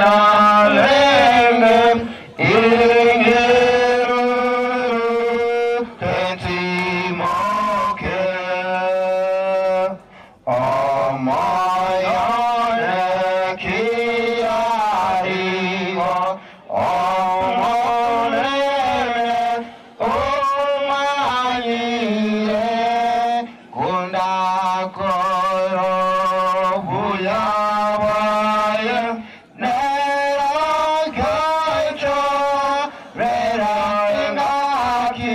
Nalenge ingiru tetimoke omoyone kiarimo omonene omanyire kundakoro buya bwaye neragacho rerangaki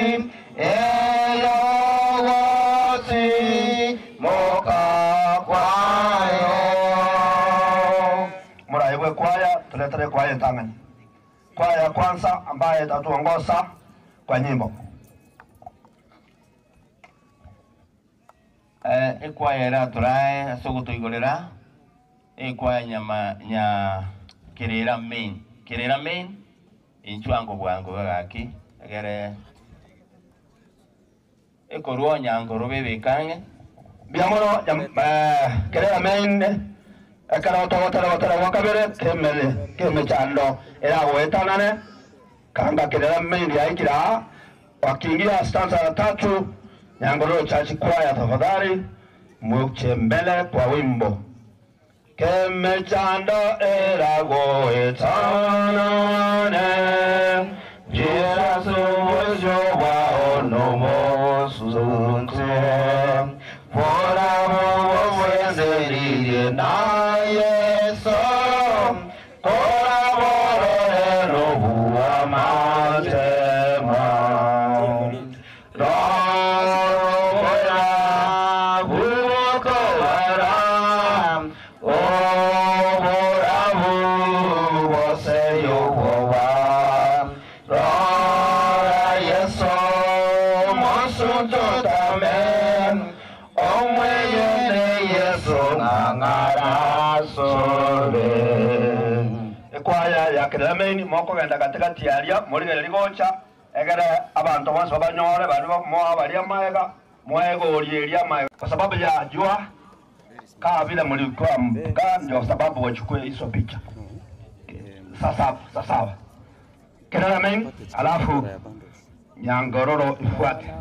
eyogosi mokakwayo Muraibwe kwaya tuletere kwaya entang'ani. Kwaya ya kwanza ambaye itatuongoza kwa nyimbo. Ekwaya eraturae ase ogotoigorera ekwaya nyama nya Kerera main. Kerera main inchwango bwango gagaki egere ekorwa onyango robe ebekang'e. Mbuya mono Kerera main ekero togotera gotera gwa kabere kemere kemechando eragoetanane kanga Kerera main yaikire aa wakiingia stanza ya tatu. Nyangororo Church Choir, tafadhali muche mbele kwa wimbo kemechando eragoetanane Jesu wa onomosunte Fora na Yesu Kora bororero buwa matema Rora bukowara Oborabu bose yobowa Rora Yesu mosunto tamen Omweyene Yesu ng'ang'ara sore. Ekwaya ya Kerera main mokogenda katikati aria morigere rigocha egere abantu bonsi babanyore bari moa baria maega mwegorie maega kwa sababu ya jua kaa vile mlikuwa mkaa, ndio sababu wachukue hizo picha. Sasa sasa Kerera main, alafu Nyangororo ifuate.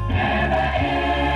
Never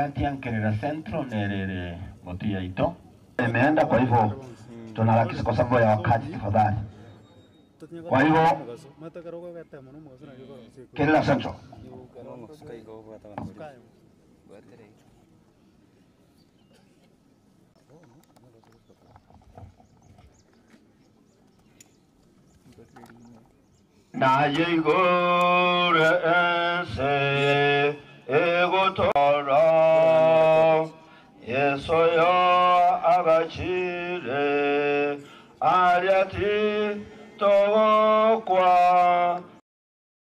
Egwati Nkerera Central nerere motu yaito. Imeenda, kwa hivyo tunaharakisha kwa sababu ya wakati, tafadhali. Kwa hivyo Kerera Central. Naye igore ense egotora Yesu yo agachire ariati togokwa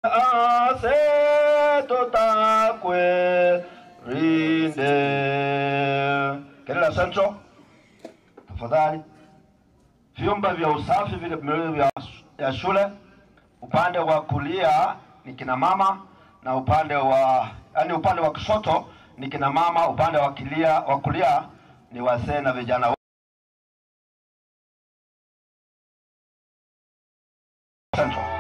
ase totakwe rinde. Kerera Central, tafadhali, vyumba vya usafi vile vya ya shule, upande wa kulia ni kina mama na upande wa yani, upande wa kushoto ni kina mama, upande wa kulia ni wazee na vijana. Central.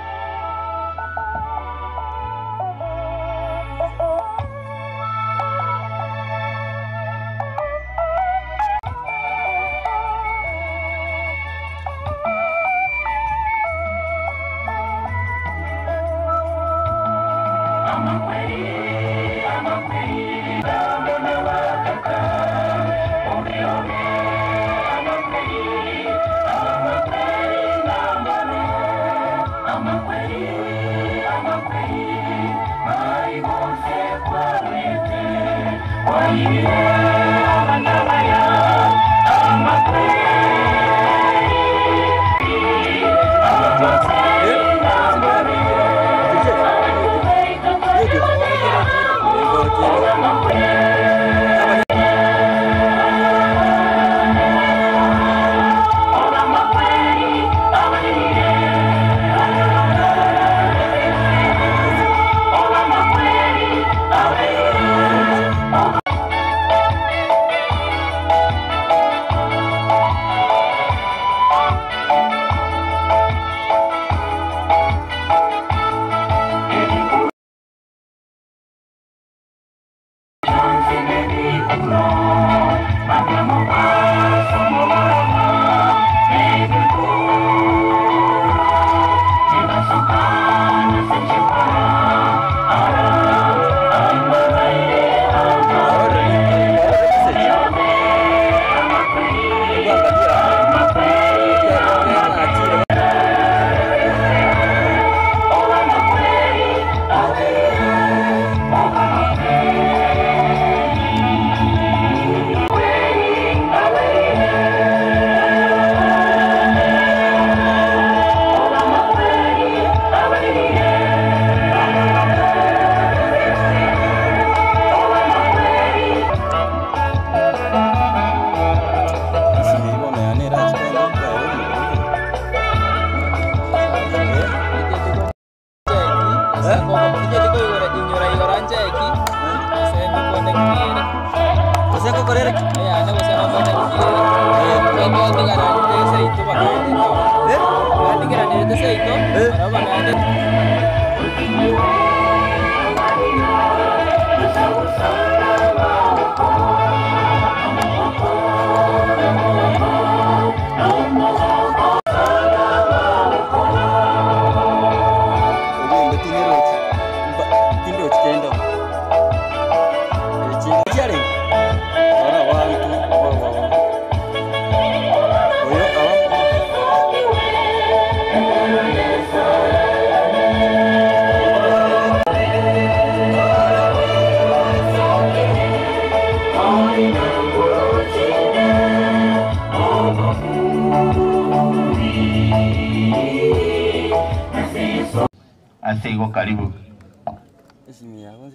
Asigo karibu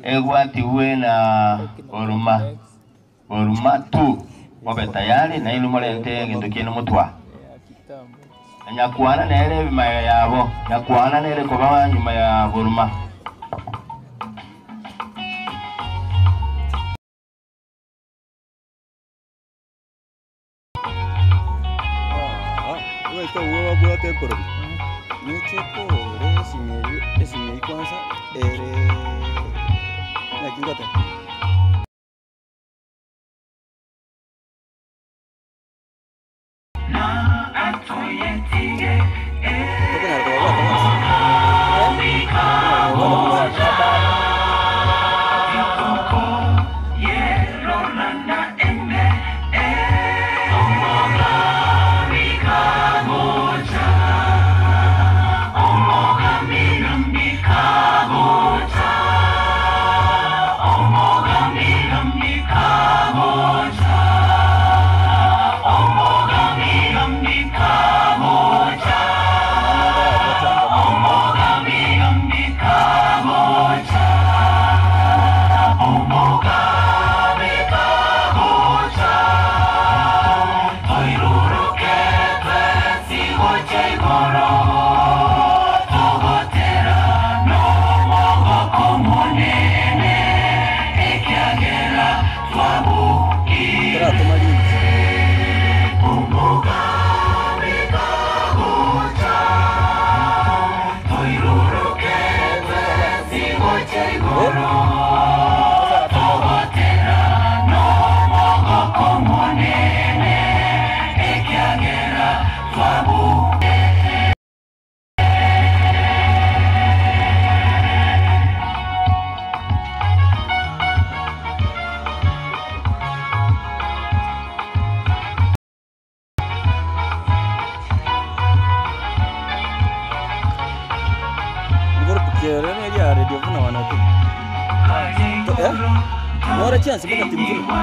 egwati uwe na oruma oruma tu wabe tayari na inu molente gintu kinu mutwa nyakwana nere bimaya yabo nyakwana nere kuba nyuma ya buruma. Kwanza ere Tokonyara kobabwata bonsi. Eh? Tokonyara kobabwata bonsi. Toratoma rinki. Igoro kiere ne ya radio vuna wanaku. Eh? Nora chance mpaka timu zima.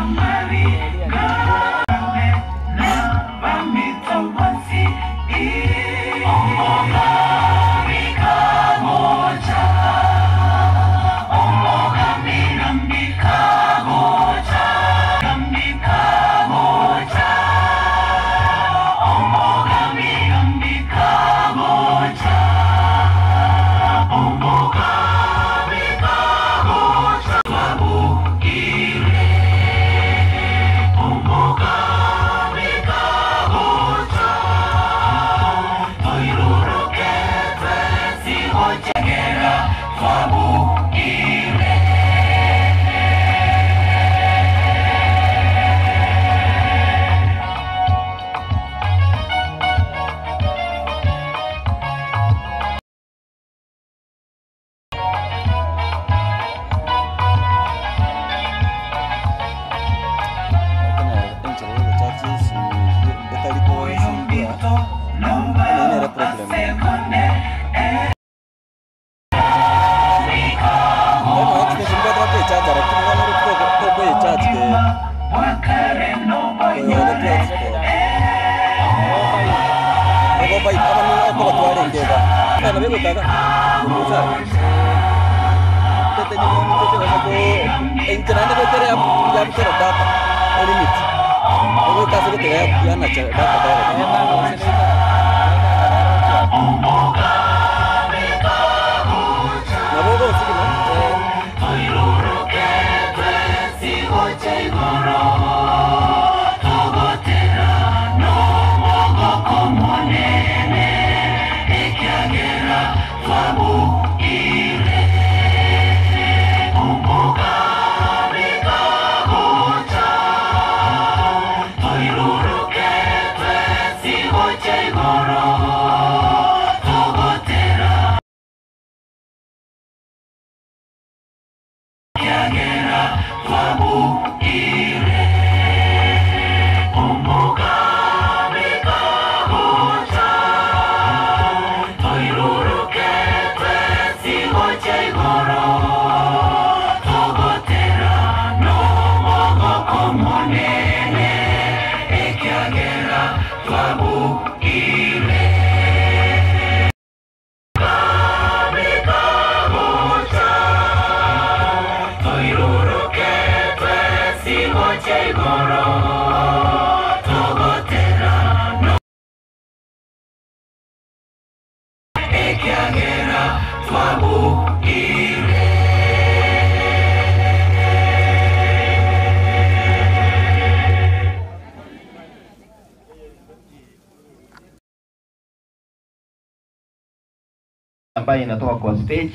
Ambayo inatoka kwa stage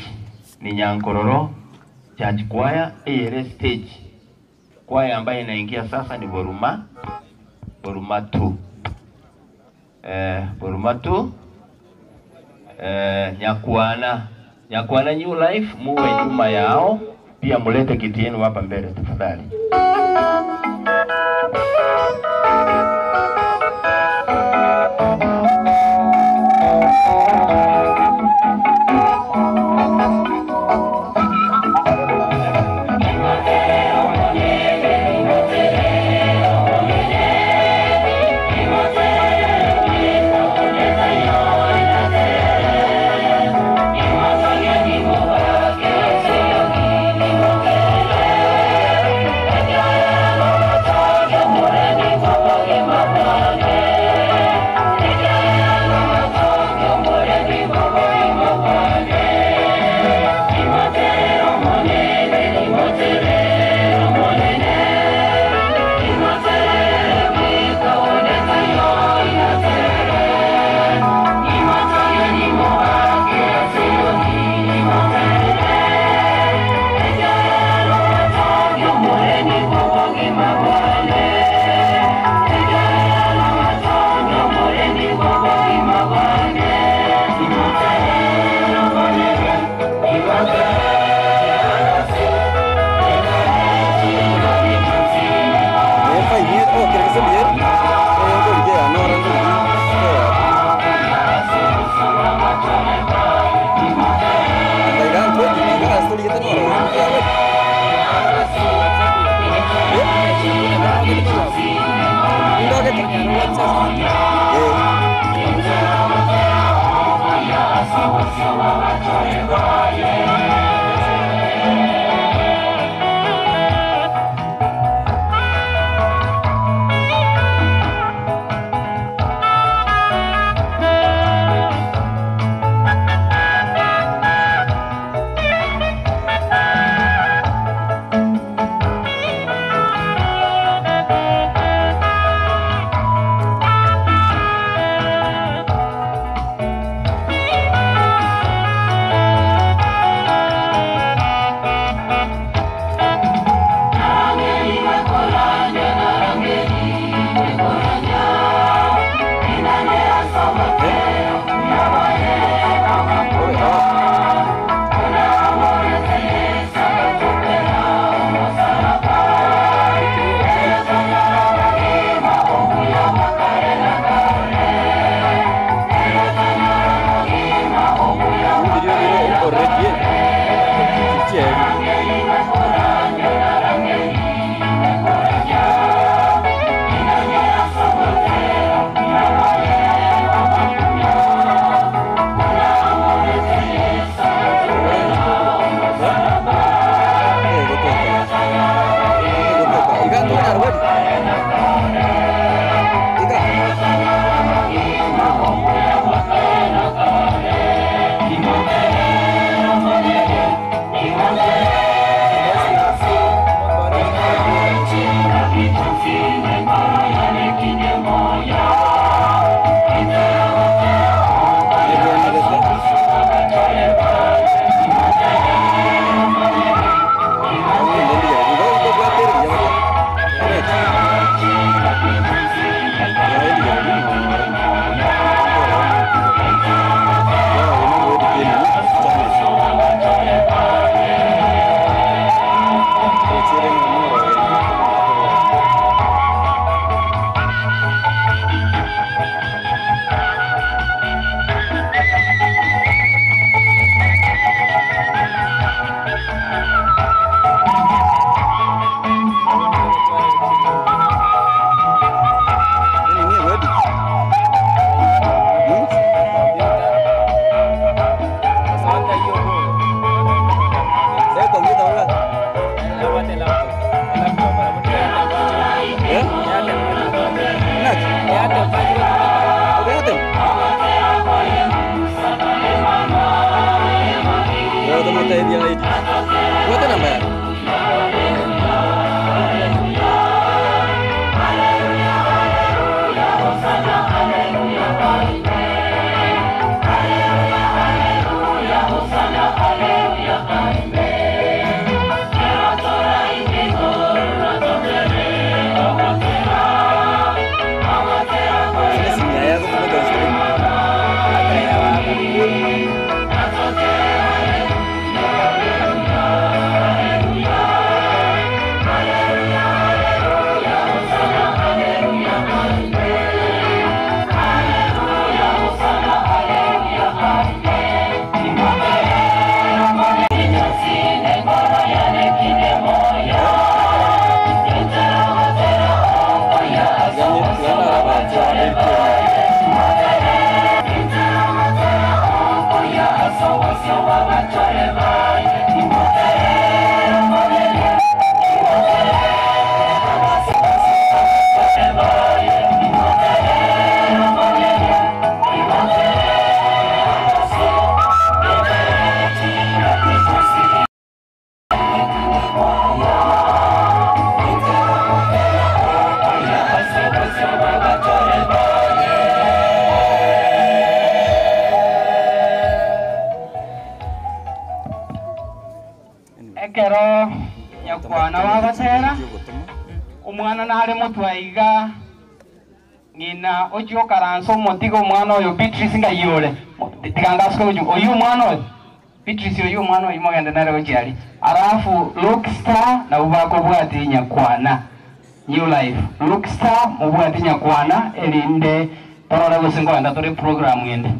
ni Nyankororo Church Choir, ile stage. Kwaya ambayo inaingia sasa ni Boruma, Boruma 2. Boruma 2. Nyakwana. Nyakwana New Life, muwe nyuma yao, pia mulete kiti yenu hapa mbele tafadhali. Ekero nyakwana bagosera, omwana nare motwaiga ng'ina ochia okaransa omotiga omwana oyo Beatrice ng'ai ore tiga ngasuke gochia oywo omwana oyo Beatrice oywo omwana oywo mogende nere gochia aria alafu Rockstar nabo bakobwati nyakwana New Life Rockstar mobwati nyakwana erinde torore gose nkoenda tore program ende.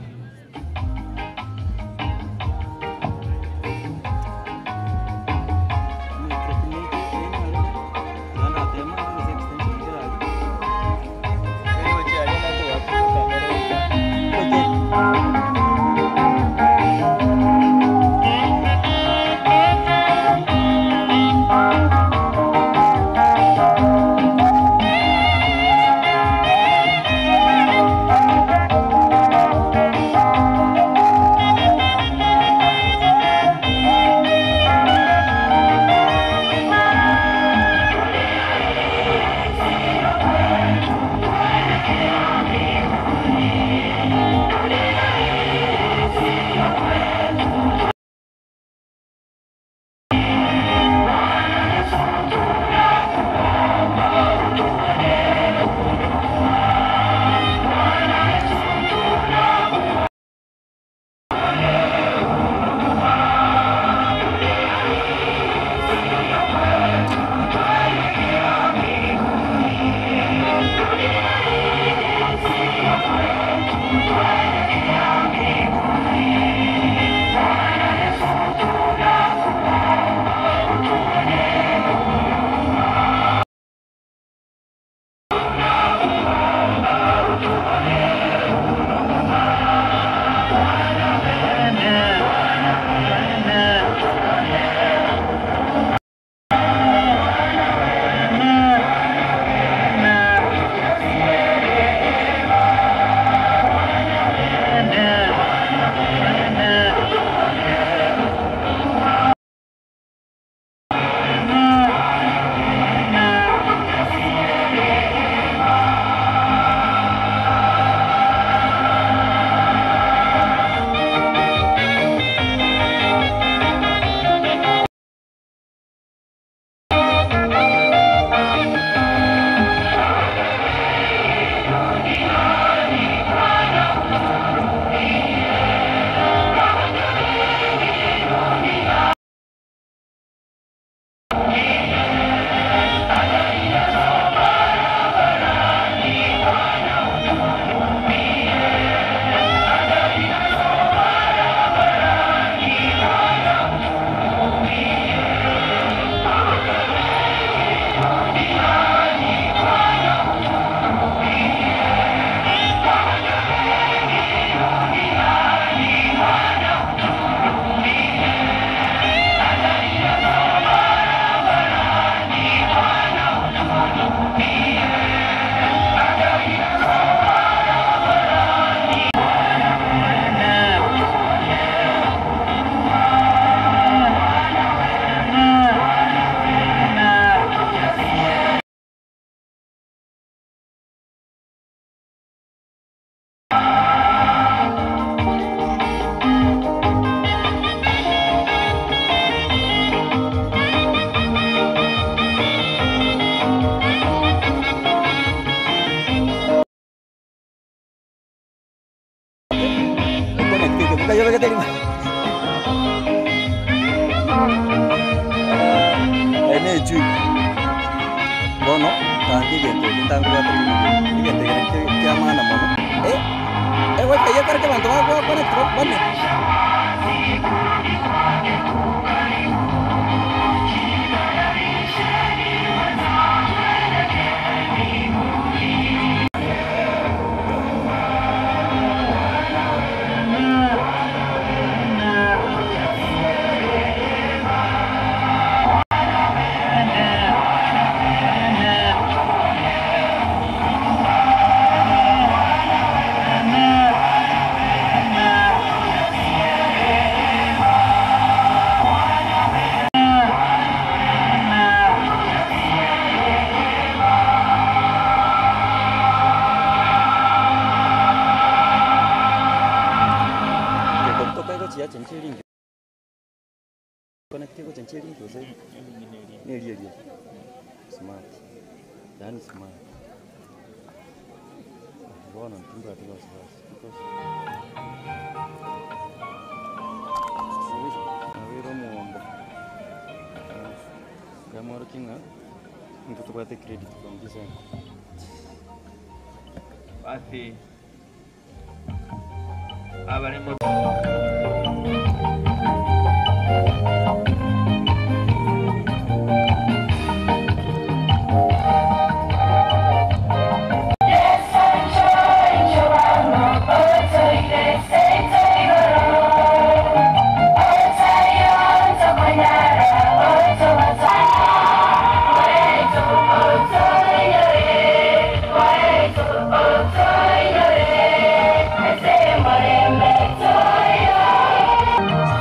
Bono tanga egento eke ntangobwate egento eke kia maana mono. Egoika eyio ekero abanto bagokora bane. Ogochenchia eringi gose neri eria? Smart, yaani smart. Bono timbwati wasiwasi because nabeire omogomba nkamworokia ng'a intwe tobwate credit from this end. Basi abaremo.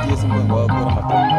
Yes, mbwengo wakora matanga.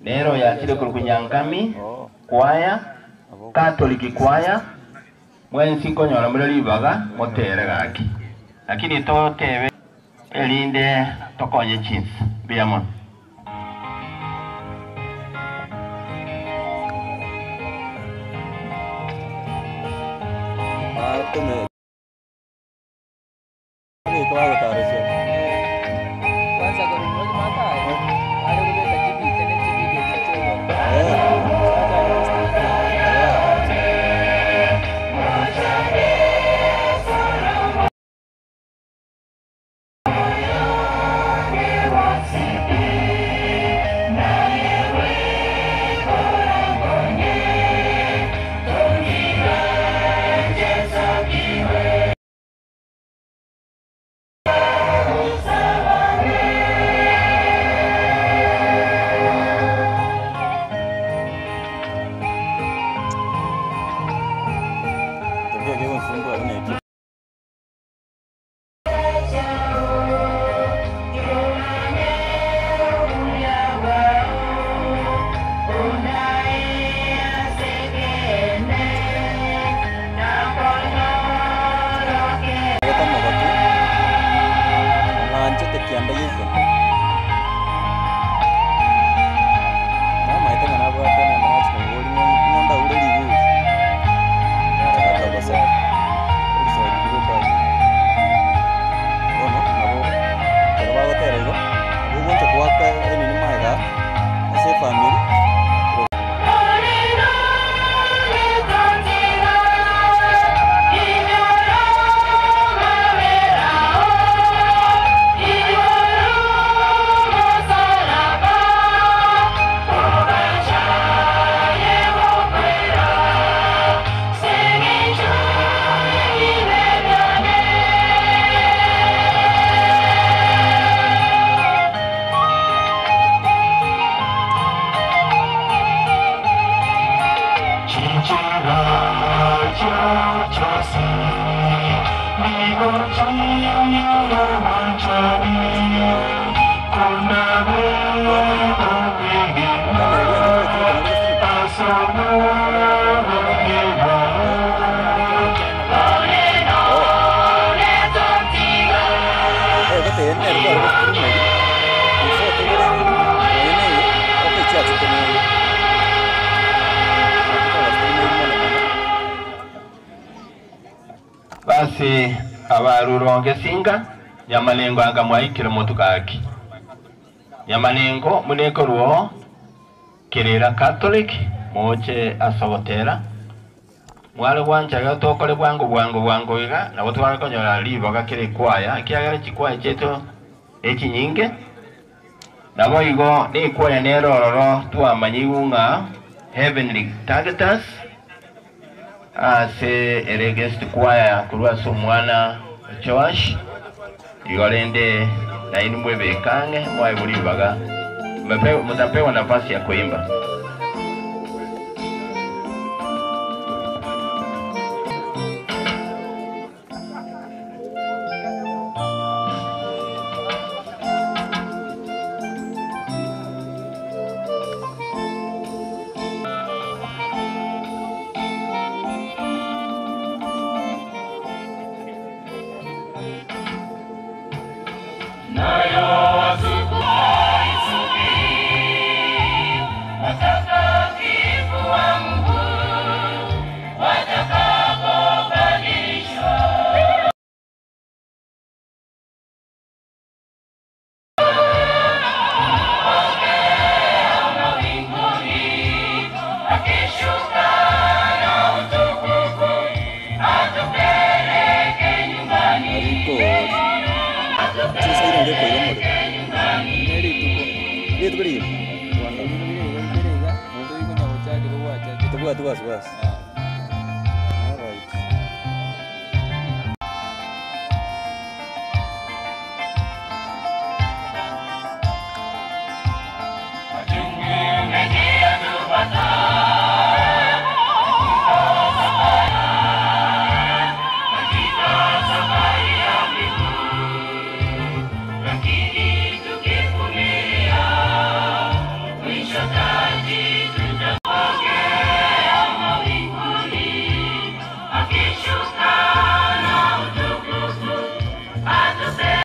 Nero yakire korwa Nyankami kwaya Catholic kwaya mwensi nkonyora muri ribaga motere gaki lakini totebe erinde tokonye chinsi mbuya mono. Batome. Bagotara. Kwanza kwa mata ale kubeka chibite ne chibite chichego. Tabia ke konsumbua ne ki. Geta mogotu. Ng'anchete kianda giko. Mama ite ng'ana bwate na ng'ana chikongori ng'onda ure ribu. Akabasa. Orusogi rwo Bono nabo kero bagotera igo nabo ogoncha goaka enini maega ase efamiri. nere tware gosituruma iga, before togore nonye na eye, mpaka echiachete neye. Nabo twagasituruma mono mono. Basi abaruronge singa nyamalengo anga mwaikire motukaki nyamalengo munekorwo kirira Catholic moche asogotera mware gwanchaga tokore bwango bwango bwango iga nabo tware konyora ribaga kere kwaya kiagera chikwaya chetu echinyinge nabo igo nikwaya nerororo twamanyigu ng'a Heavenly Targeters ase ere guest kwaya korwa ase omwana Joash igo rende nainwe mwebekang'e mwae ribaga mtapewa nafasi ya kuimba. Ariko chisaire nde koira omorero. Rituko rire. Tobwati wasiwasi.